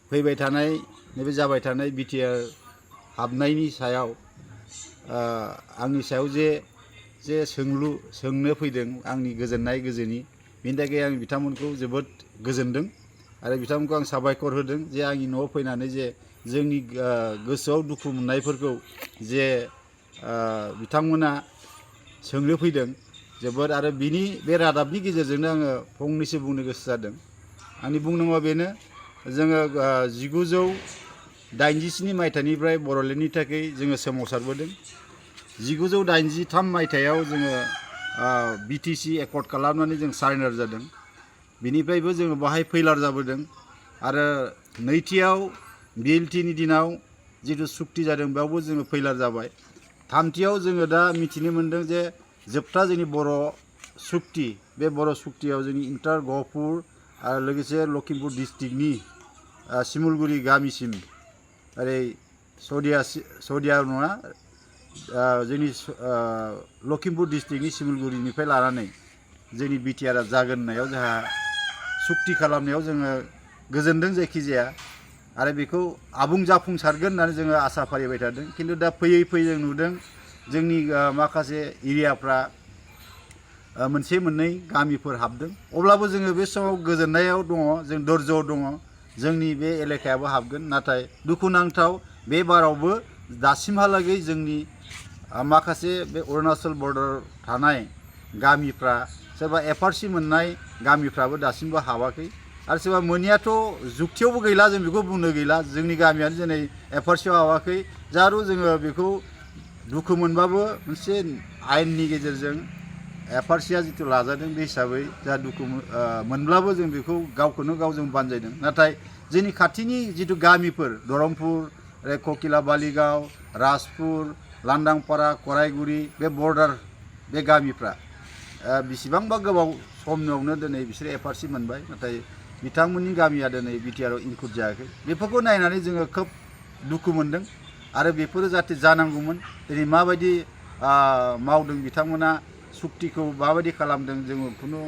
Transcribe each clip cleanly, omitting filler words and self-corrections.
फैबाय थानाय नैबे जाबाय थानाय बिटिआर हाबनायनि सायाव आंनि सायाव जे सोंनो फैदों आंनि गोजोननाय गोजोनि बेनि थाखाय आं बिथांमोनखौ जोबोद गोजोनदों आरो बिथांमोनखौ आं साबायखर होदों जे आंनि न'आव फैनानै जे जोंनि गोसोआव दुखु मोननायफोरखौ जे बिथांमोना सोंनो फैदों जोबोद आरो बे रादाबनि गेजेरजोंनो आङो फंनैसो बुंनो गोसो जादों। आंनि बुंनांगौआ बेनो जोङो 1987 मायथाइनिफ्राय बर'लेण्डनि थाखाय जोङो सोमावसारबोदों। 1983 मायथाइयाव जोङो बिटिसि एकर्ड खालामनानै जों सारेन्डार जादों। बिनिफ्रायबो जोङो बाहाय फैलार जाबोदों आरो नैथियाव बिएलटिनि दिनाव जिथु सुक्ति जादों बेयावबो जोङो फैलार जाबाय। थामथियाव जोङो दा मिथिनो मोन्दों जे जोबथा जोंनि बर' सुक्ति बे बर' सुक्तियाव जोंनि इन्टार गहपुर आरो लोगोसे लखिमपुर डिस्ट्रिक्टनि सिमुलगुरि गामिसिम ओरै सदिया नङा जोंनि लखिमपुर डिस्ट्रिक्टनि सिमुलगुरिनिफ्राय लानानै जोंनि बिटिआरआ जागोन होननायाव जोंहा सुक्ति खालामनायाव जोङो गोजोनदों जायखिजाया आरो बेखौ आबुं जाफुंसारगोन होननानै जोङो आसा फारिबाय थादों। खिन्थु दा फैयै जों नुदों जोंनि माखासे एरियाफ्रा मोनसे मोननै गामिफोर हाबदों। अब्लाबो जोङो बे समाव गोजोननायाव दङ, जों धर्ज'आव दङ, जोंनि बे एलेकायाबो हाबगोन। नाथाय दुखुनांथाव बे बारावबो दासिमहालागै जोंनि माखासे बे अरुणाचल बर्डार थानाय गामिफ्रा सोरबा एफआरसि मोननाय गामिफ्राबो दासिमबो हाबाखै आरो सोरबा मोनैयाथ' जुक्तियावबो गैला, जों बेखौ बुंनो गैला। जोंनि गामियानो दिनै एफआरसियाव हाबाखै जारु जोङो बेखौ दुखु मोनबाबो मोनसे आयेननि गेजेरजों एफआरसिया जिथु लाजादों बे हिसाबै जा दुखु मोनब्लाबो जों बेखौ गावखौनो गाव जों बानजायदों। नाथाय जोंनि खाथिनि जिथु गामिफोर दरंपुर, ककिला बालिगाव, राजपुर, लांदांपारा, कराइगुरि बे बर्डार बे गामिफ्रा बेसेबांबा गोबाव समनावनो दिनै बिसोरो एफआरसि मोनबाय, नाथाय बिथांमोननि गामिया दिनै बिटिआरआव इनक्लुड जायाखै। बेफोरखौ नायनानै जोङो खोब दुखु मोनदों आरो बेफोरो जाहाथे जानांगौमोन। दिनै माबायदि मावदों बिथांमोना, सुक्तिखौ माबायदि खालामदों जोङो खुनु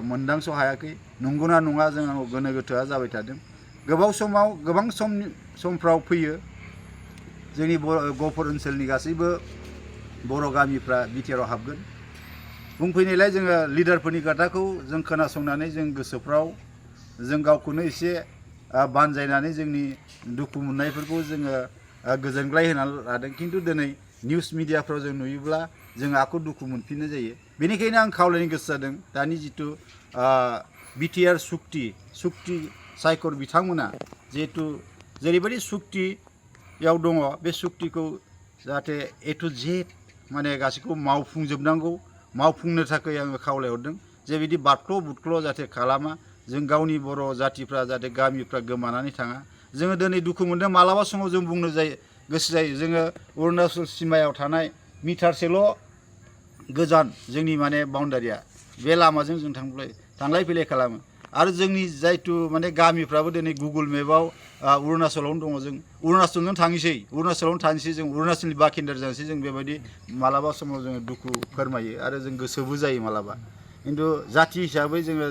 मोनदांस' हायाखै। नंगौना नङा जोंनाव गोनो गोथोआ जाबाय थादों। गोबां समफ्राव फैयो जोंनि गहपुर ओनसोलनि गासैबो बर' गामिफ्रा बिटिआरआव हाबगोन बुंफैनायलाय जोङो लिडारफोरनि खोथाखौ जों खोनासंनानै जों गोसोफ्राव जों गावखौनो एसे बानजायनानै जोंनि दुखु मोननायफोरखौ जोङो गोजोनग्लाय होनानै लादों। खिन्थु दिनै निउस मिडियाफ्राव जों नुयोब्ला जों आखौ दुखु मोनफिननाय जायो। बेनिखायनो आं खावलायनो गोसो जादों दानि जिथु बिटिआर सुक्ति सायकर बिथांमोना जिहेतु जेरैबायदि सुक्तियाव दङ बे सुक्तिखौ जाहाथे ए टु जेड माने गासैखौबो मावफुंजोबनांगौ, मावफुंनो थाखाय आङो खावलायहरदों जे बिदि बादख्ल' बुदख्ल' जाहाथे खालामा। जों गावनि बर' जातिफ्रा जाहाथे गामिफ्रा गोमानानै थाङा। जोङो दिनै दुखु मोनदों, मालाबा समाव जों बुंनो गोसो जायो जोङो अरुणाचल सिमायाव थानाय मिटारसेल' गोजान जोंनि माने बाउन्डारिया, बे लामाजों जों थांलाय फैलाय खालामो आरो जोंनि जायथु माने गामिफ्राबो दिनै गुगोल मेपाव अरुणाचलावनो दङ। जों अरुणाचलजों थांनोसै जों अरुणाचलनि बाखिन्दार जानोसै, जों बेबायदि मालाबा समाव जोङो दुखु फोरमायो आरो जों गोसोबो जायो मालाबा। खिन्थु जाति हिसाबै जोङो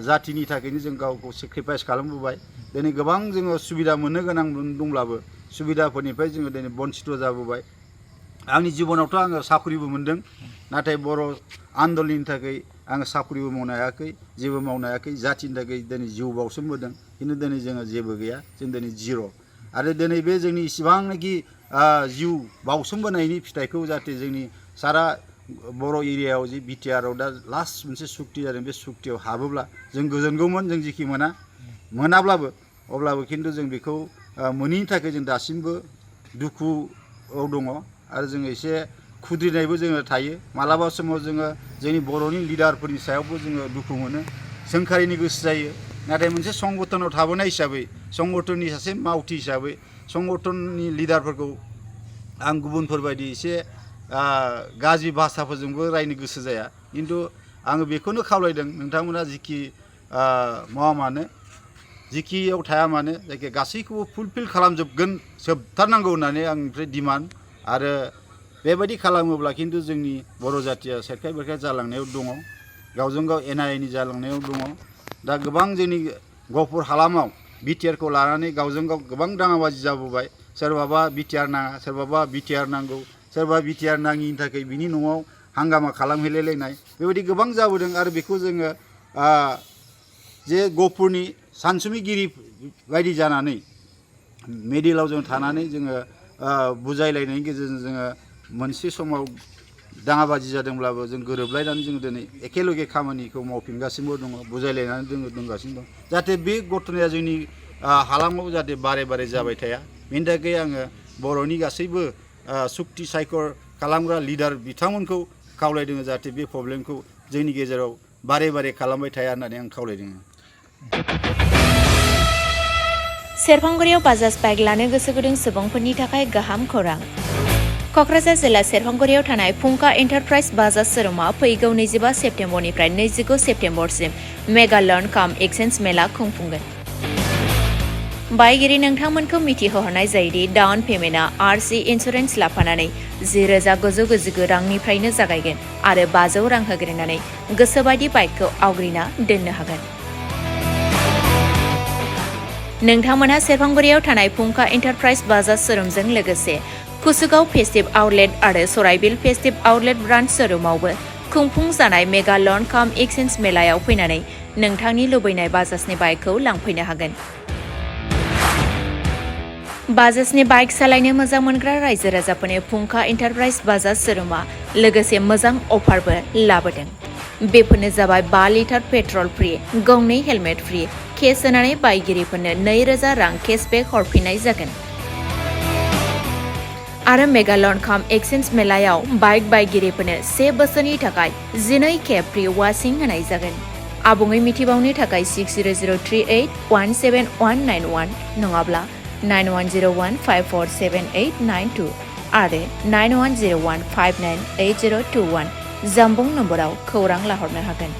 जातिनि थाखायनो जों गावखौ सेक्रिफाइस खालामबोबाय। दिनै गोबां जोङो सुबिदा मोननो गोनां दंब्लाबो सुबिदाफोरनिफ्राय जोङो दिनै बन्सित जाबोबाय। आंनि जिबनावथ' आङो साख्रिबो मोनदों, नाथाय बर' आन्दलननि थाखाय आङो साख्रिबो मावनो हायाखै, जेबो मावनो हायाखै। जातिनि थाखाय दिनै जिउ बाउसोमबोदों, खिन्थु दिनै जोङो जेबो गैया, जों दिनै जिर'। आरो दिनै बे जोंनि इसिबांनाखि जिउ बाउसोमबोनायनि फिथाइखौ जाहाथे जोंनि सारा बर' एरियायाव जि बिटिआरआव दा लास्ट मोनसे सुक्ति जादों बे सुक्तियाव हाबोब्ला जों गोजोनगौमोन। जों जेखि मोनाब्लाबो अब्लाबो खिन्थु जों बेखौ मोनैनि थाखाय जों दासिमबो दुखुआव दङ आरो जोङो एसे खुद्रिनायबो जोङो थायो। मालाबा समाव जोङो जोंनि बर'नि लिडारफोरनि सायावबो जोङो दुखु मोनो, सोंखारिनो गोसो जायो। नाथाय मोनसे संगठनाव थाबोनाय हिसाबै, संगठननि सासे मावथि हिसाबै संगठननि लिडारफोरखौ आं गुबुनफोरबायदि एसे गाज्रि भाषाफोरजोंबो रायनो गोसो जाया। खिन्थु आङो बेखौनो खावलायदों नोंथांमोना जिखि मावा मानो, जिखियाव थाया मानो, जायखिया गासैखौबो फुलफिल जोबथारनांगौ होननानै आंनिफ्राय डिमान्ड। आरो बेबायदि खालामोब्ला खिन्थु जोंनि बर' जातिया सेरखाय बेरखाय जालांनायाव दङ, गावजों गाव एना एनि जालांनायाव दङ। दा गोबां जोंनि गहपुर हालामाव बिटिआरखौ लानानै गावजों गाव गोबां दाङाबाजि जाबोबाय सोरबाबा बिटिआर नाङा सोरबाबा बिटिआर नांगौ सोरबा बिटिआर नाङिनि थाखाय बिनि न'आव हांगामा खालामहैलायलायनाय बेबायदि गोबां जाबोदों आरो बेखौ जोङो जे गहपुरनि सानसुमैगिरि बायदि जानानै मेडिकेलाव जों थानानै जोङो बुजायलायनायनि गेजेरजों जोङो मोनसे समाव दाङाबाजि जादोंब्लाबो जों गोरोबलायनानै जों दिनै एखेलगे खामानिखौ मावफिनगासिनो दङ बुजायलायनानै जोङो दंगासिनो दं जाहाथे बे घटनाया जोंनि हालामाव जाहाथे बारे बारे जाबाय थाया बेनि थाखाय आङो बर'नि गासैबो सुक्ति सायखर खालामग्रा लिडार बिथांमोनखौ खावलायदों जाहाथे बे प्रब्लेमखौ जोंनि गेजेराव बारे बारे खालामबाय थाया होननानै आं खावलायदों। सेरफांगुरियाव बाजाज बाइक लानो गोसो गुदुं सुबुंफोरनि थाखाय गाहाम खौरां। क'क्राझार जिल्ला सेरफांगुरियाव थानाय फुंखा एन्टारप्राइज बाजाज शोरुमा फैगौ 25 सेप्तेम्बरनिफ्राय 29 सेप्तेम्बरसिम मेगा लर्न काम एक्सचेन्ज मेला खुंफुंगोन। बायगिरि नोंथांमोनखौ मिथिहोहरनाय जायोदि डाउन पेमेन्टआ आरसि इन्सुरेन्स लाफानानै 10,999 रांनिफ्रायनो जागायगोन आरो 500 रां होग्रोनानै गोसोबायदि बाइकखौ आवग्रिना दोननो हागोन। नोंथांमोनहा सेरफांगुरियाव थानाय फुंखा एन्टारप्राइज बाजाज शोरुमजों लोगोसे कुसुगाव फेस्टिभ आउटलेट आरो सराइबिल फेस्टिभ आउटलेट ब्रान्च शोरुमावबो खुंफुंजानाय मेगा लर्न काम एक्सचेन्ज मेलायाव फैनानै नोंथांनि लुबैनाय बाजाजनि बाइकखौ लांफैनो हागोन। बाजाजनि बाइक सालायनो मोजां मोनग्रा रायजो राजाफोरनि फुंखा एन्टारप्राइज बाजाज शोरुमा लोगोसे मोजां अफारबो लाबोदों। बेफोरनो जाबाय 5 लिटार पेट्रल फ्रि, गंनै हेलमेट फ्रि, केस होनानै बायगिरिफोरनो 2,000 रां केसबेक हरफिननाय जागोन। आरो मेगा लर्न काम एक्सचेन्ज मेलायाव बाइक बायगिरिफोरनो 1 बोसोरनि थाखाय 12 खेब फ्रि वाशिं होनाय जागोन। आबुङै मिथिबावनो थाखाय 6003817191 नङाब्ला 9101547892 आरो 9101598021 जानबुं नम्बराव खौरां लाहरनो हागोन।